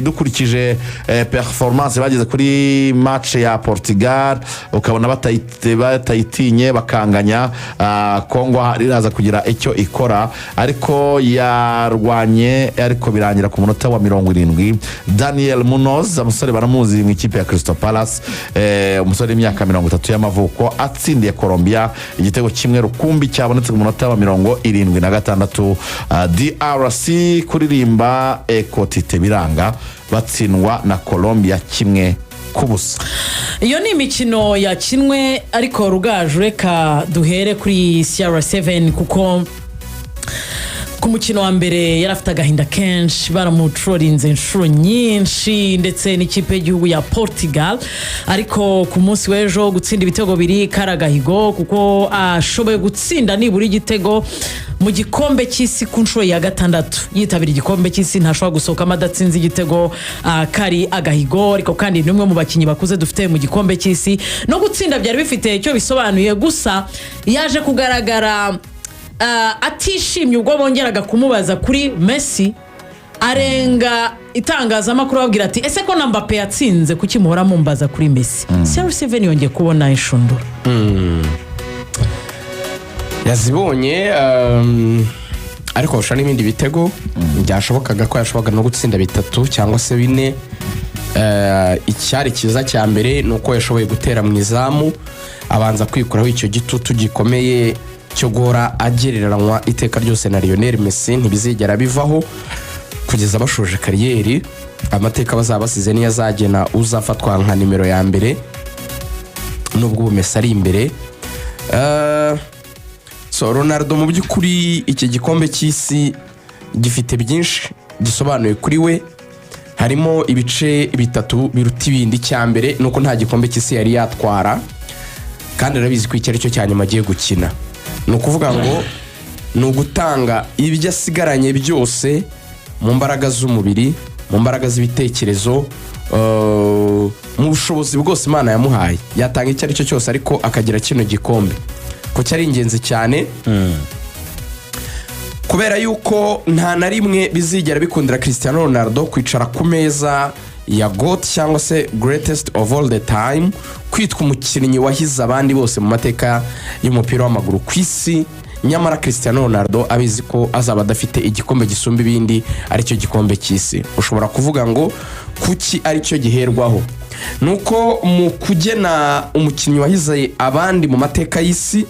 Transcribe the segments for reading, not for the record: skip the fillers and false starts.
Dukurikije performance bageze kuri match ya Portugal, ukabona batayitinye bakanganya. Kongo iraza kugira icyo ikora, ariko yarwanye, ariko birangira ku munota wa 70 Daniel Munoz, umusore baramuzi mu ikipe ya Crystal Palace, umusore w'imyaka 30 y'amavuko, atsindiye Colombia igitego kimwe rukumbi cyabonetse ku munota wa 76. DRC kuririmba ekotite biranga, batsindwa na Colombia 1-0. Iyo ni imikino yakinwe, ariko Rugaju, reka duhere kuri CR7, kuko ku mukino wa mbere yari afite agahinda kenshi, baramutrorinze inshuro nyinshi, ndetse n'ikipe y'igihugu ya Portugal. Ariko ku munsi w'ejo gutsinda ibitego biri kari agahigo, kuko ashoboye gutsinda nibura igitego mu gikombe cy'isi ku nshuro ya gatandatu yitabira igikombe cy'isi, ntashobora gusohokamo adatsinze igitego. Kari agahigo, ariko kandi ni umwe mu bakinnyi bakuze dufite mu gikombe cy'isi, no gutsinda byari bifite icyo bisobanuye. Gusa yaje kugaragara atishimye ubwo bongeraga kumubaza kuri Messi, arenga itangazamakuru ababwira ati: "Ese ko na Mbappe yatsinze, kuki muhora mumbaza kuri Messi?" CR7 yongeye kubona inshundura. Yazibonye, ariko arusha n'ibindi bitego byashobokaga ko yashoboraga no gutsinda bitatu cyangwa se bine. Icyari cyiza cya mbere ni uko yashoboye gutera mu izamu, abanza kwikuraho icyo gitutu gikomeye cyo guhora agereranywa iteka ryose na Lionel Messi. Ntibizigera bivaho kugeza bashoje carrière. Amateka bazaba basize niyo azagena uzafatwa nka nimero ya mbere, nubwo ubu Messi ari imbere. So Ronaldo, mu by'ukuri iki gikombe cy'isi gifite byinshi gisobanuye kuri we. Harimo ibice bitatu biruta ibindi. Icya mbere ni uko nta gikombe cy'isi yari yatwara, kandi arabizi ko iki ari cyo cya nyuma agiye gukina. Ni ukuvuga ngo ni ugutanga ibyo asigaranye byose mu mbaraga z'umubiri, mu mbaraga z'ibitekerezo, mu bushobozi bwose Imana yamuhaye. Yatanga icyo ari cyo cyose ariko akagira kino gikombe, ko cyari ingenzi cyane, kubera yuko nta na rimwe bizigera bikundira Cristiano Ronaldo kwicara ku meza ya GOAT cyangwa se greatest of all the time, kwitwa umukinnyi wahize abandi bose mu mateka y'umupira w'amaguru ku isi, nyamara Cristiano Ronaldo abizi ko azaba adafite igikombe gisumba ibindi, aricyo gikombe cy'isi. Ushobora kuvuga ngo kuki aricyo giherwaho? Ni uko mu kugena umukinnyi wahize abandi mu mateka y'isi,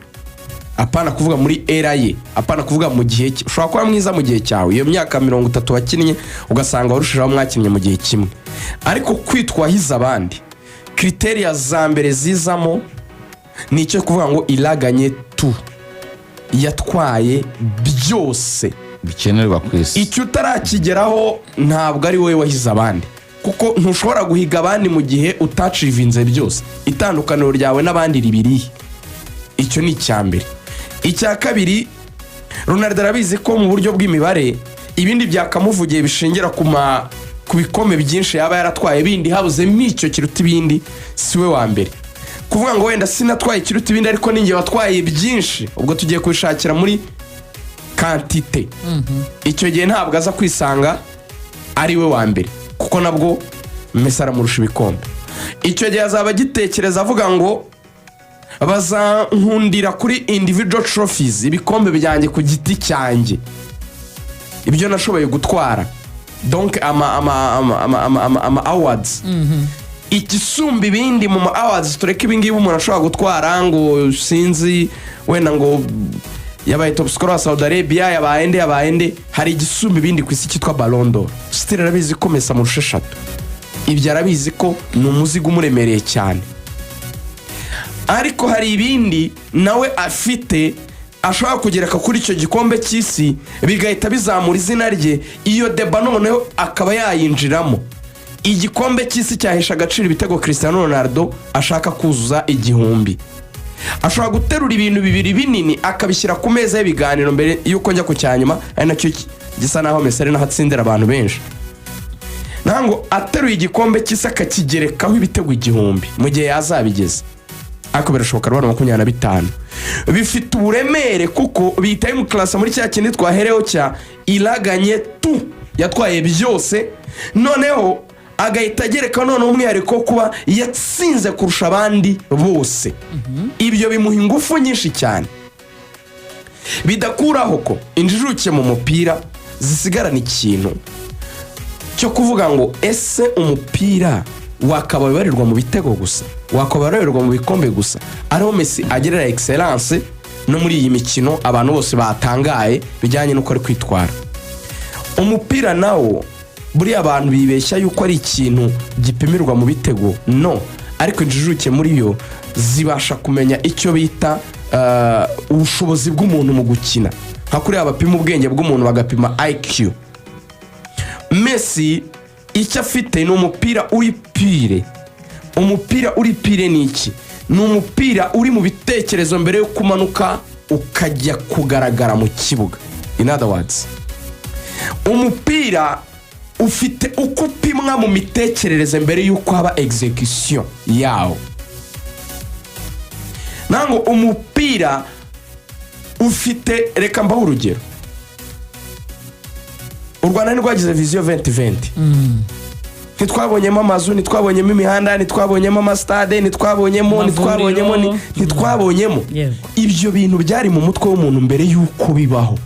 apana kuvuga muri era ye, apana kuvuga mu gihe cye. Ushobora kuba mwiza mu gihe cyawe, iyo myaka 30 wakinnye, ugasanga warushijeho mwakinnye mu gihe kimwe, ariko kwitwa wahize abandi, criteria za mbere zizamo ni icyo kuvuga ngo iraganye tu, yatwaye byose bikenerwa ku isi. Icyo utarakigeraho ntabwo ari wowe wahize abandi, kuko ntushobora guhiga abandi mu gihe utachievinze byose. Itandukaniro ryawe n'abandi ribirihe? Icyo ni icya mbere. Icya kabiri, Ronaldo arabizi ko mu buryo bw'imibare ibindi byakamuvugiye bishingira ku bikombe byinshi yaba yaratwaye bindi, habuzemo icyo kiruta ibindi, si we wa mbere. Kuvuga ngo wenda sinatwaye ikiruta ibindi, ariko ninjye watwaye byinshi, ubwo tugiye kubishakira muri quantité, icyo gihe ntabwo aza kwisanga ari we wa mbere, kuko nabwo Messi aramurusha ibikombe. Icyo gihe azaba agitekereza avuga ngo bazankundira kuri individual trophies, ibikombe byanjye ku giti cyanjye, ibyo nashoboye gutwara, donc ama awards. Igisumba ibindi mu ma awards, tureke ibingibi umuntu ashobora gutwara ngo sinzi wenda ngo yabaye top scorer wa Saudi Arabia, yabaye nde, yabaye nde, hari igisumba ibindi ku isi cyitwa Ballon d'Or. Still arabizi ko Messi amurusha eshatu. Ibyo arabizi ko ni umuzigo umuremereye cyane, ariko hari ibindi nawe afite ashobora kugereka kuri icyo gikombe cy'isi, bigahita bizamura izina rye. Iyo débat noneho akaba yayinjiramo. Igikombe cy'isi cyahesha agaciro ibitego Cristiano Ronaldo ashaka kuzuza 1000. Ashobora guterura ibintu bibiri binini akabishyira ku meza y'ibiganiro. Mbere y'uko njya ku cyanyuma, ari nacyo gisa naho Messi ari naho atsindira abantu benshi, ntabwo ateruye igikombe cy'isi akakigerekaho ibitego 1000 mu gihe yazabigeza, ariko birashoboka rwanda 25 bifite uburemere, kuko bihita bimuclassa muri cya kindi twahereho cya iraganye tu. Yatwaye byose, noneho agahita agereka noneho umwihariko wo kuba yatsinze kurusha abandi bose. Ibyo bimuha ingufu nyinshi cyane. Bidakuraho ko injijuke mu mupira zisigarana ikintu cyo kuvuga ngo: ese umupira wakaba ubarirwa mu bitego gusa, wakaba ubarirwa mu bikombe gusa? Ariho Messi agerera excellence no muri iyi mikino abantu bose batangaye bijyanye n'uko ari kwitwara. Umupira nawo buriya abantu bibeshya yuko ari ikintu gipimirwa mu bitego, no ariko injijuke muri yo zibasha kumenya icyo bita ubushobozi bw'umuntu mu gukina, nka kuriya bapima ubwenge bw'umuntu, bagapima IQ. Messi icyo afite ni umupira uri pure. Umupira uri pure ni iki? Ni umupira uri mu bitekerezo mbere yo kumanuka ukajya kugaragara mu kibuga. In other words, umupira ufite uko upimwa mu mitekerereze mbere y'uko haba execution yawo. Ntabwo umupira ufite, reka mbahe urugero: u Rwanda ntirwagize Vision 2020? Ntitwabonyemo amazu, ntitwabonyemo imihanda, ntitwabonyemo amasitade, ntitwabonyemo amavuriro. Ntitwabonyemo ntitwabonyemo Ibyo bintu byari mu mutwe w'umuntu mbere y'uko bibaho.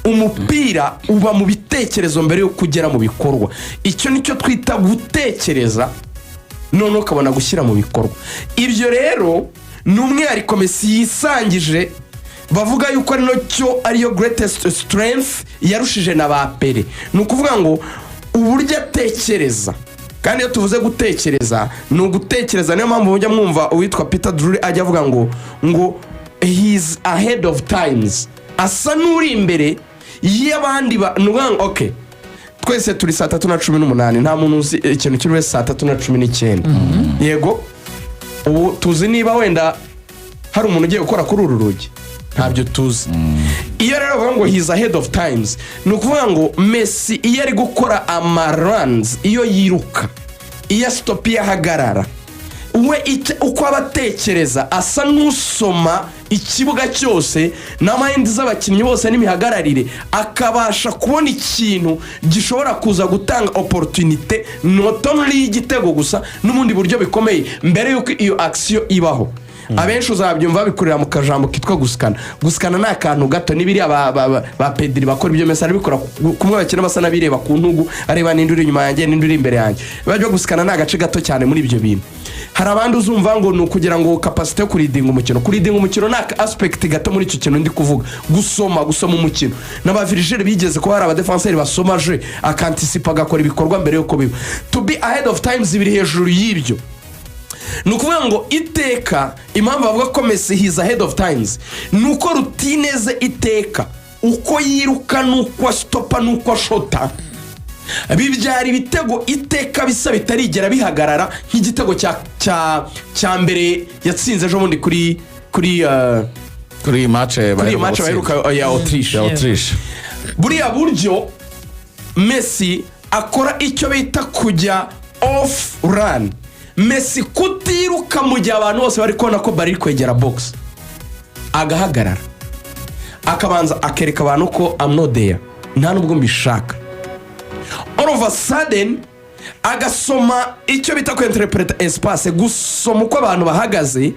Umupira uba mu bitekerezo mbere yo kugera mu bikorwa. Icyo nicyo twita gutekereza, noneho ukabona gushyira mu bikorwa. Ibyo rero ni umwihariko Messi yisangije, bavuga yuko ari nacyo ariyo greatest strength yarushije na ba Pele. Ni ukuvuga ngo uburyo atekereza, kandi iyo tuvuze gutekereza ni ugutekereza. Niyo mpamvu mujya mwumva uwitwa Peter Drury ajya avuga ngo "He's ahead of times", asa n'uri imbere y'abandi. Ni ukuvuga ngo okay, twese turi saa 3:18, nta muntu uzi ikintu kiri wese saa 3:19. Yego, ubu tuzi niba wenda hari umuntu ugiye gukora kuri uru rugi? Ntabyo tuzi. Iyo rero bavuga ngo "He's ahead of times", ni ukuvuga ngo Messi iyo ari gukora ama runs, iyo yiruka, iyo asitopa, iyo ahagarara, we uko aba atekereza asa n'usoma ikibuga cyose na mind z'abakinnyi bose n'imihagararire, akabasha kubona ikintu gishobora kuza gutanga opportunité, not only y'igitego gusa, n'ubundi buryo bikomeye mbere y'uko iyo action ibaho. Abenshi uzabyumva babikorera mu kajambo kitwa gusikana. Gusikana ni akantu gato, n'ibiriya ba Pedri bakora, ibyo Messi arabikora. Kumwe bakina basa n'abireba ku ntugu, areba n'indi uri inyuma yanjye n'indi uri imbere yanjye. Bajya gusikana ni agace gato cyane muri ibyo bintu. Hari abandi uzumva ngo ni ukugira ngo capacité yo kuridinga umukino. Kuridinga umukino ni aka aspect gato muri icyo kintu ndi kuvuga. Gusoma umukino, n'aba Virgil bigeze kuba hari abadefanseri basoma jeu, akantisipa, agakora ibikorwa mbere y'uko biba. To be ahead of times biri hejuru y'ibyo. Ni ukuvuga ngo iteka impamvu bavuga ko Messi he's ahead of times ni uko routine ze iteka, uko yiruka n'uko asitopa n'uko ashota, bibyara ibitego iteka bisa bitarigera bihagarara, nk'igitego cya mbere yatsinze ejo bundi kuri kuri iyi match. Kuri iyi match baheruka ya Autriche. Ya Autriche. Buriya buryo Messi akora icyo bita kujya off run, Messi kutiruka mu gihe abantu bose bari kubona ko bari kwegera box, agahagarara, akabanza akereka abantu ko "I'm not there, nta nubwo mbishaka". All of a sudden agasoma icyo bita kwinterpreta espace, gusoma uko abantu bahagaze,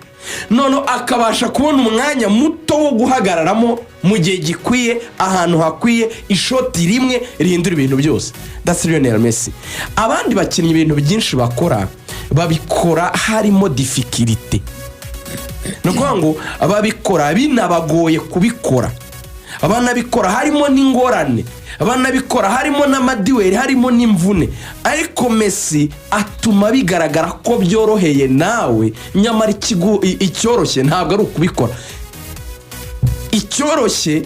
noneho akabasha kubona umwanya muto wo guhagararamo mu gihe gikwiye, ahantu hakwiye, ishoti rimwe rihindura ibintu byose. That's Lionel Messi. Abandi bakinnyi ibintu byinshi bakora babikora harimo difficulté, ni ukuvuga ngo babikora binabagoye kubikora, banabikora harimo n'ingorane, banabikora harimo n'ama duel, harimo n'imvune, ariko Messi atuma bigaragara ko byoroheye nawe. Nyamara icyoroshye ntabwo ari ukubikora. Icyoroshye,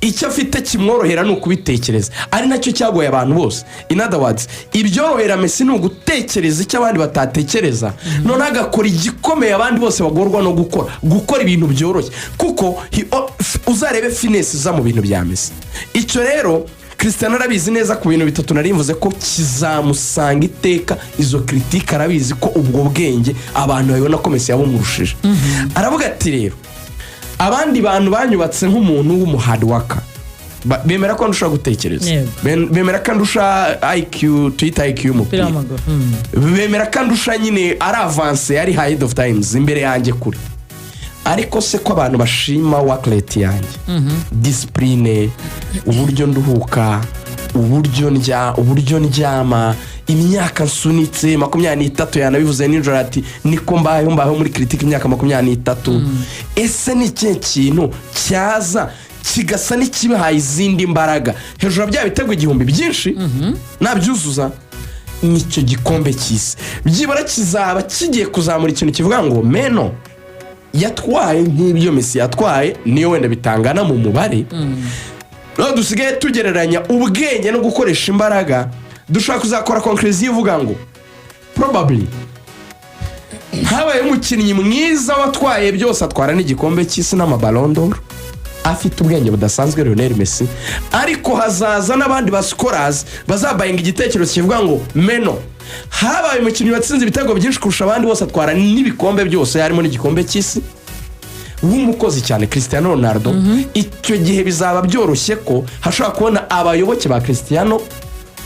icyo afite kimworohera ni ukubitekereza, ari nacyo cyagoye abantu bose. In other words, ibyorohera Messi ni ugutekereza icyo abandi batatekereza, noneho agakora igikomeye abandi bose bagorwa no gukora ibintu byoroshye, kuko uzarebe finesse iza mu bintu bya Messi. Icyo rero Cristiano arabizi neza. Ku bintu bitatu nari mvuze ko kizamusanga iteka izo critique, arabizi ko ubwo bwenge abantu babibona ko Messi yabumurushije. Aravuga ati: "Rero abandi bantu banyubatse nk'umuntu w'umu hard worker, Bemera ko ndusha gutekereza. Bemera ko ndusha IQ, twita IQ umupira y'umupira. w'amaguru. Bemera ko andusha nyine, ari avancé, ari ahead of times, imbere yanjye kure. Ariko se ko abantu bashima work rate yanjye, discipline, uburyo nduhuka, uburyo ndya, uburyo ndyama, imyaka nsunitse 23, yanabivuze nijoro ati niko mbayeho, mbayeho muri critique imyaka 23, ese ni ikihe kintu cyaza kigasa n'ikibahaye izindi mbaraga hejuru ya bya bitego 1000 byinshi nabyuzuza? Nicyo gikombe cy'isi byibura kizaba kigiye kuzamura ikintu kivuga ngo meno yatwaye nk'ibyo Messi yatwaye, niyo wenda bitangana mu mubare. Noneho dusigaye tugereranya ubwenge no gukoresha imbaraga, dushobora kuzakora conclusion ivuga ngo probably habaye umukinnyi mwiza watwaye byose, atwara n'igikombe cy'isi n'ama Ballon d'Or, afite ubwenge budasanzwe, Lionel Messi, ariko hazaza n'abandi ba scorers bazabayinga igitekerezo kivuga ngo meno habaye umukinnyi watsinze ibitego byinshi kurusha abandi bose, atwara n'ibikombe byose harimo n'igikombe cy'isi, w'umukozi cyane, Cristiano Ronaldo. Icyo gihe bizaba byoroshye ko hashobora kubona abayoboke ba Cristiano,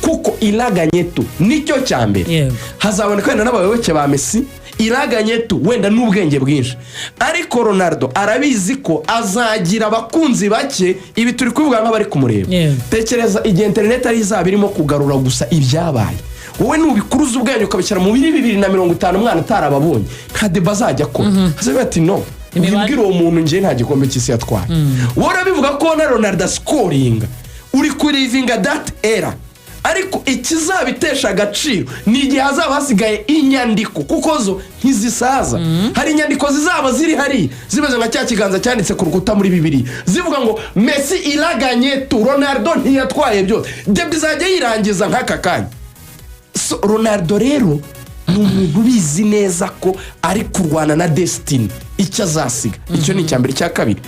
kuko iraganye tu nicyo cya mbere. Hazaboneka wenda n'abayoboke ba Messi, iraganye tu wenda n'ubwenge bwinshi, ariko Ronaldo arabizi ko azagira abakunzi bake. Ibi turi kubivuga nk'abari kumureba. Tekereza igihe interineti ari izaba irimo kugarura gusa ibyabaye, wowe nubikuruza ubwenge ukabishyira mu biri 2050, umwana utarababonye nta débat azajya akora, azavuga ati no Imibare. wimbwira uwo muntu, njye nta gikombe cy'isi yatwaye. Wowe urabivuga ko na Ronaldo ascoringa, uri kurivinga that era, ariko ikizabitesha agaciro ni igihe hazaba hasigaye inyandiko, kuko zo ntizisaza. Hari inyandiko zizaba ziri hariya zimeze nka cya kiganza cyanditse ku rukuta muri Bibiri, zivuga ngo Messi iraganye tu, Ronaldo ntiyatwaye byose. Débat izajya yirangiza nk'aka kanya. So, Ronaldo rero ni umuntu ubizi neza ko ari kurwana na destiny, icyo azasiga. Icyo ni icya mbere. Icya kabiri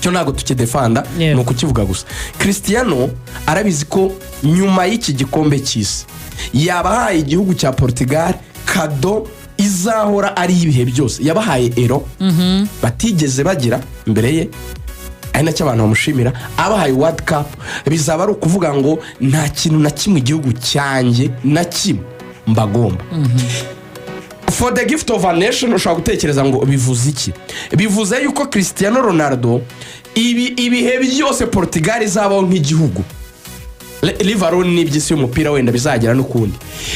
cyo ntabwo tukidefanda, ni ukukivuga gusa. Cristiano arabizi ko nyuma y'iki gikombe cy'isi yabahaye igihugu cya Portugal cadeau izahora ari ibihe byose. Yabahaye Euro batigeze bagira mbere ye, ari nacyo abantu bamushimira. Abahaye World Cup, bizaba ari ukuvuga ngo nta kintu na kimwe igihugu cyanjye na kimwe mbagomba. For the gift of a nation, ushobora gutekereza ngo bivuze iki? Bivuze yuko Cristiano Ronaldo ibi ibihe byose Portugal izabaho nk'igihugu, Liverpool n'iby'isi y'umupira wenda bizagera n'ukundi,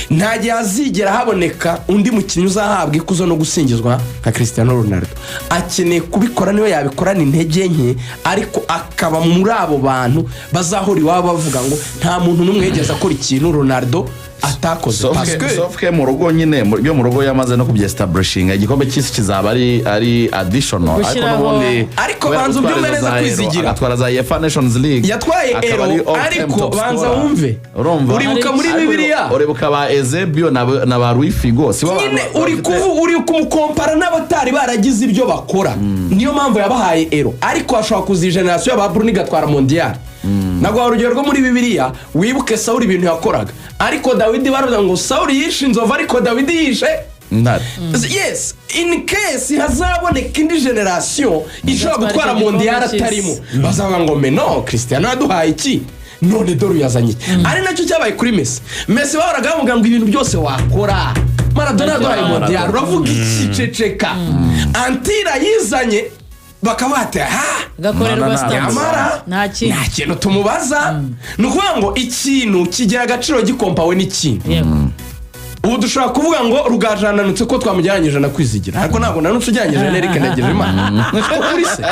nta gihe hazigera haboneka undi mukinnyi uzahabwa ikuzo no gusingizwa nka Cristiano Ronaldo. Akeneye kubikora, niyo yabikorana intege nke, ariko akaba muri abo bantu bazahora iwabo bavuga ngo nta muntu n'umwe yigeze akora ikintu Ronaldo atakoze. Parce que- Sauf que mu rugo nyine, byo mu rugo yamaze no kubyestablishinga, igikombe cy'isi kizaba ari additional, ariko n'ubundi Ariko kubera banza gutwara ubyumve izo neza, za Euro, Kwizigira. agatwara za UEFA Nations League, Yatwaye akaba Euro, ari all time ariko top banza scorer. wumve. Urumva? Uribuka muri Ariko Bibiliya? uribuka ba Eusebio na ba Luis Figo, si bo bantu Nyine uri uri kumukompara n'abatari baragize ibyo bakora, niyo mpamvu yabahaye Euro. Ariko hashobora kuza génération y'aba Bruno igatwara Mondial. Naguha urugero rwo muri Bibiliya. Wibuke Sawuri ibintu yakoraga, ariko Dawidi baravuga ngo Sawuri yishe inzovu, ariko Dawidi yishe Intare. Yes, in case hazaboneka indi génération ishobora Igatwara gutwara icyo gikombe Mondial cy'isi. atarimo, bazavuga ngo meno Cristiano yaduhaye iki, none dore uyazanye iki. Ari nacyo cyabaye kuri Messi. Messi bahoraga bavuga ngo ibintu byose wakora, Maradona yaduhaye Mondial, uravuga iki? Ceceka. Antira yizanye, bakaba bati ha Gakorerwa Mana sitati. Nyamara nta kintu. Nta kintu tumubaza. Ni ukuvuga ngo ikintu kigira agaciro gikompawe n'ikindi. Ubu dushobora kuvuga ngo Rugaju arananutse ko twamugereranyije na Kwizigira, ariko ntabwo nanutse ugereranyije na Eric Ndagijimana. Siko kuri se?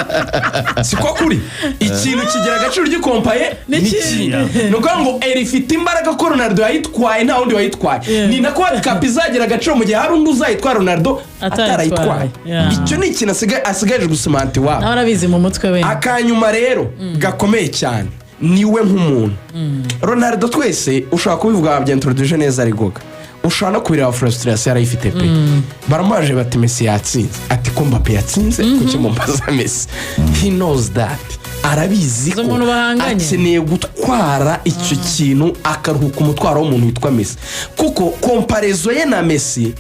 Siko kuri? Ikintu kigira agaciro gikompaye N'ikindi. n'ikindi. Ni ukuvuga ngo Euro ifite imbaraga ko Ronaldo yayitwaye, nta wundi wayitwaye. Ni nako World Cup izagira agaciro mu gihe hari undi uzayitwara Ronaldo Atarayitwaye. atarayitwaye. Icyo ni ikintu asigaje gusimanta iwabo. Nawe arabizi mu mutwe we. Akanyuma rero gakomeye cyane, niwe nk'umuntu Ronaldo twese ushobora kubivuga, wabyintroduce neza, arigoga ushobora no kubireba, frustration yarayifite pe. Baramubaje bati Messi yatsinze, ati ko Mbappe yatsinze, kuki mumbaza Messi? He knows that Arabizi Uzi ko umuntu bahanganye. akeneye gutwara icyo kintu, akaruhuka umutwaro w'umuntu witwa Messi, kuko comparaison ye na Messi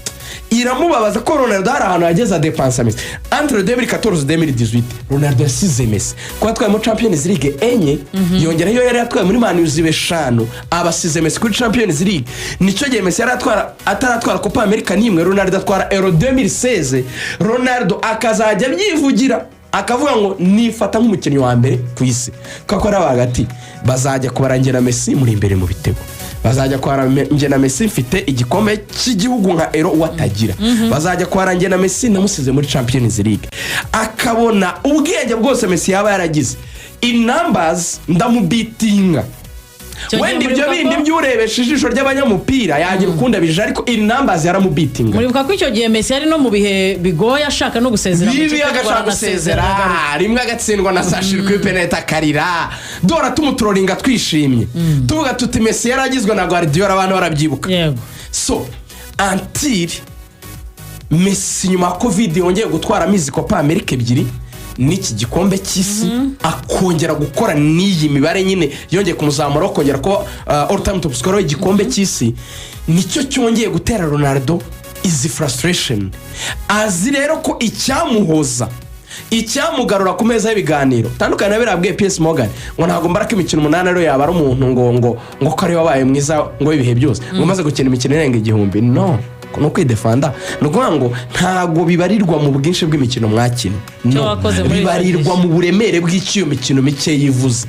iramubabaza, ko Ronaldo hari ahantu yageze adepansa Messi. Entre 2014, 2018, Ronaldo yasize Messi kuko yatwayemo Champions League enye, yongeraho iyo yari yatwaye muri Man U ziba eshanu, abasize Messi kuri Champions League. Nicyo gihe Messi yari atwara, ataratwara Copa America n'imwe. Ronaldo atwara Euro 2016. Ronaldo akazajya abyivugira, akavuga ngo nifata nk'umukinnyi wa mbere ku isi, kuko ari hagati bazajya kubarangira Messi muri imbere mu bitego, bazajya kubarangira na Messi mfite igikombe cy'igihugu nka Euro watagira, bazajya kubarangira na Messi namusize muri Champions League. Akabona ubwenge bwose Messi yaba yaragize, in numbers ndamubitinga. Icyo gihe Wenda ibyo muribuka bindi by'urebesha ijisho ry'abanyamupira yagira ukundi abije, ariko in numbers yaramubitinga. Muribuka ko icyo gihe Messi yari no mu bihe bigoye, ashaka no gusezera mu Bibi, ikipe, agashaka aranasezera, gusezera. Aragaruka. Rimwe agatsindwa na Sashiri kuri penaliti, akarira, dora tumuturoringa twishimye, tuvuga tuti Messi yaragizwe na Guardiola, abantu barabyibuka. So until Messi nyuma ya Covid yongeye gutwaramo izi Copa America ebyiri n'iki gikombe cy'isi, akongera gukora n'iyi mibare nyine yongeye kumuzamura, kongera kuba all time top scorer w'igikombe cy'isi, nicyo cyongeye gutera Ronaldo izi frustration. Azi rero ko icyamuhoza, icyamugarura ku meza y'ibiganiro, tandukanye na biriya bwiye Piers Morgan ngo ntabwo mbara ko imikino 8 ariyo yabara umuntu ngo ko ariwe wabaye mwiza ngo w'ibihe byose, ngo umaze gukina imikino irenga 1000. No ni ukwidefanda, ni ukuvuga ngo ntabwo bibarirwa mu bwinshi bw'imikino mwakina, Icyo no wakoze muri icyo bibarirwa gihe. mu buremere bw'icyo iyo mikino mike yivuze,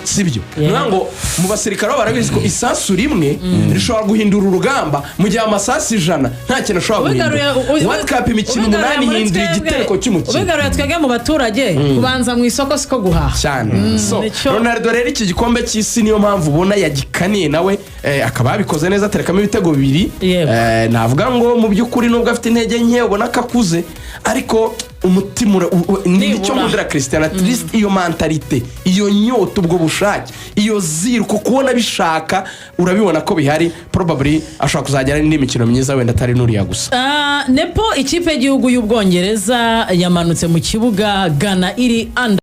sibyo? Ni ukuvuga ngo mu basirikare bo barabizi ko isasu rimwe rishobora guhindura urugamba, mu gihe amasasu 100 nta kintu ashobora guhindura. World Cup imikino Ubigaruye 8 muri ihindura igitereko cy'umukino. Ubigaruye twebwe mu baturage, kubanza mu isoko siko guhaha. Cyane. So Ronaldo rero iki gikombe cy'isi niyo mpamvu ubona yagikaniye nawe, akaba yabikoze neza, aterekamo ibitego bibiri. Navuga ngo mu by'ukuri nubwo afite intege nke, ubona ko akuze, ariko umutima ni Nibura. icyo nkundira Cristiano, at least iyo mentalité, iyo nyota, ubwo bushake, iyo ziruko, kubona bishaka, urabibona ko bihari. Probably ashobora kuzagera n'indi mikino myiza, wenda atari n'uriya gusa. Ah, nepo ikipe y'igihugu y'Ubwongereza yamanutse mu kibuga Ghana iri under